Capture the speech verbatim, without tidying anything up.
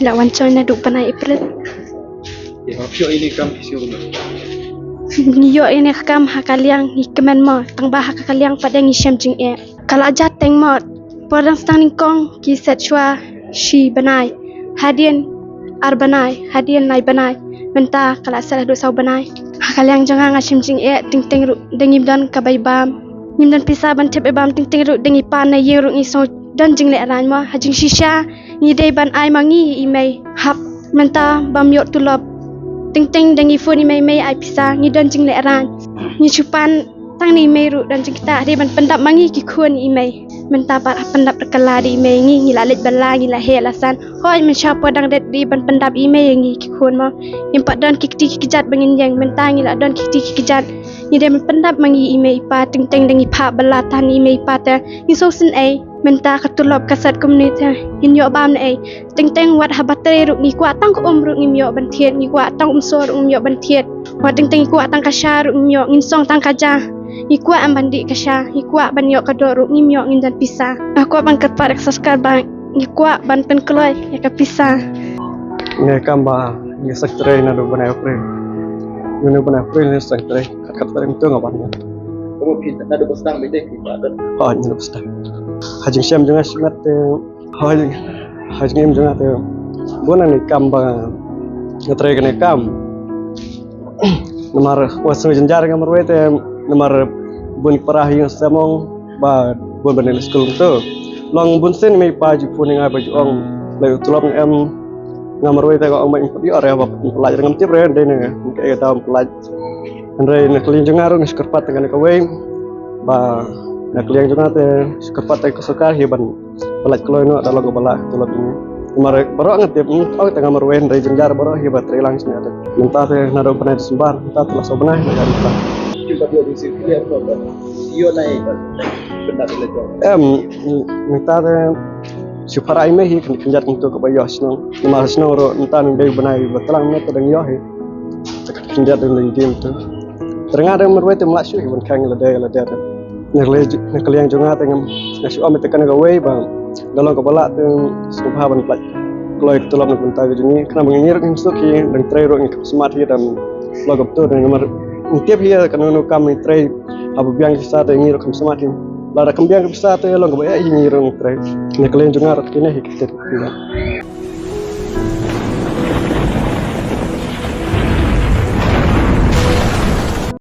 La wan join naduh bnai April. Ngi ïoh ïa kane ka kam ha ka liang ngi kmen mo, tang ba ha ka liang pat de ngi shem jingeh. Ka la jateng mo, por dang stang nyngkong ki set shuwa shi bnai, hadien ar bnai, hadien lai bnai, mynta ka la set haduh saw bnai. Ha ka liang jong nga nga shem jingeh, teng teng ruh de ngim don kaba ïa bam, ngim don pisa ban thep ïa bam, teng teng ruh de ngi pan na ïing ruh ngi sngew don jinglehrain mo. Ha jingshisha ngi dei ban ai ma ngi i mei, hap mynta bam ïoh tulop, teng teng de ngi phone i mei, mei ai pisa, ngi don jinglehrain. Ngi shu pan tang na i mei ruh don jingktah, dei ban pyndap ma ngi ki khun i mei. Mynta pat ha pyndap da ka la da i mei ngi, ngi la leit ba la, ngi la heh la san. Hooid, mynshuwa por dang rit dei ban pyndap i mei ïa ngi ki khun mo. Ngim pat don ki kti ki kjat ba ngin ïeng, mynta ngi la don ki kti ki kjat. Ngi dei ban pyndap ma ngi i mei i pa, teng teng de ngi phah ba la tang i mei i pa te. Ngi sngewsynei, mynta ka tulop ka set kumne te ngin ïoh bam ne ei. Teng teng wat haba trei ruh ngi kwah tang ka um ruh ngim ïoh ban thied, ngi kwah tang um soh ruh ngim ïoh ban thied. Wat teng teng ngi kwah tang ka sha ruh ngim ïoh, ngin song tang ka ja. Ngi kwah em ban dih ka sha, ngi kwah ban ïoh ka doh ruh ngim ïoh, ngin don pisa. Nga kwah ban kyrpad ïa ka sorkar ba ngi kwah ban pynkloi ïa ka pisa. Ngi kam ba ngi sdang trei naduh bnai April. Naduh bnai April ngi sdang trei. Kat kat trei mynta nga ban. Kamu phi naduh ba sdang mynta phi ba don. Oh, naduh ba sdang. Ha jingshem jong nga shimet te, ha jing, ha jingim jong nga te, bun nang ni kam ba nga trei kane kam. Namar wa sngewjynjar nga marwei te, namar bun para hi nga semong ba bun ban leit skul tu. Long bun sien i mei i pa ju phone ïa nga ba ju ong, lei u tulop em. Nga marwei te nga ong ba im pynlait re, ba pynlait re ngam tip re, dei ne ka dei ba pynlait. Hynrei na ka liang jong nga ruh nga shu kyrpad tang kane kawei, ba na ka liang jong nga te shu kyrpad tang ka sorkar hi ban pynlait kloi noh da long kaba lah ka tulop ïa ngi. Namar baroh nga tip, ym ong tang nga marwei, hynrei jynjar baroh hi ba trei lang sha nga te. Mynta te naduh bnai December, mynta te la saw bnai na ka mynta. Em, mynta te shu para i mei hi kynjat kumtu kaba ïoh shnong. Namar shnong ruh mynta nang dei bnai ba tlang mynta dang ïoh hi. Kynjat dang dei dim tu. Tyrnga dang marwei te mlak shu hi ban khang lade lade. Na ka liang jong nga te ngam, nga shu ong ïa te kane kawei ba da long kaba lah te sngewbha ban pynlait kloi ka tulop na ka bynta ka jong ngi. Khnang ba ngi ruh ngim suk hi, dang trei ruh ngim kham smat hi, dang long kumtu dang namar ngim tip hi ïa kano kano kam ngi trei haba biang ka pisa te ngi ruh kham smat hi. Lada kham biang ka pisa te long kaba eh hi ngi ruh ngi trei. Na ka liang jong nga ruh kine hi ki tip.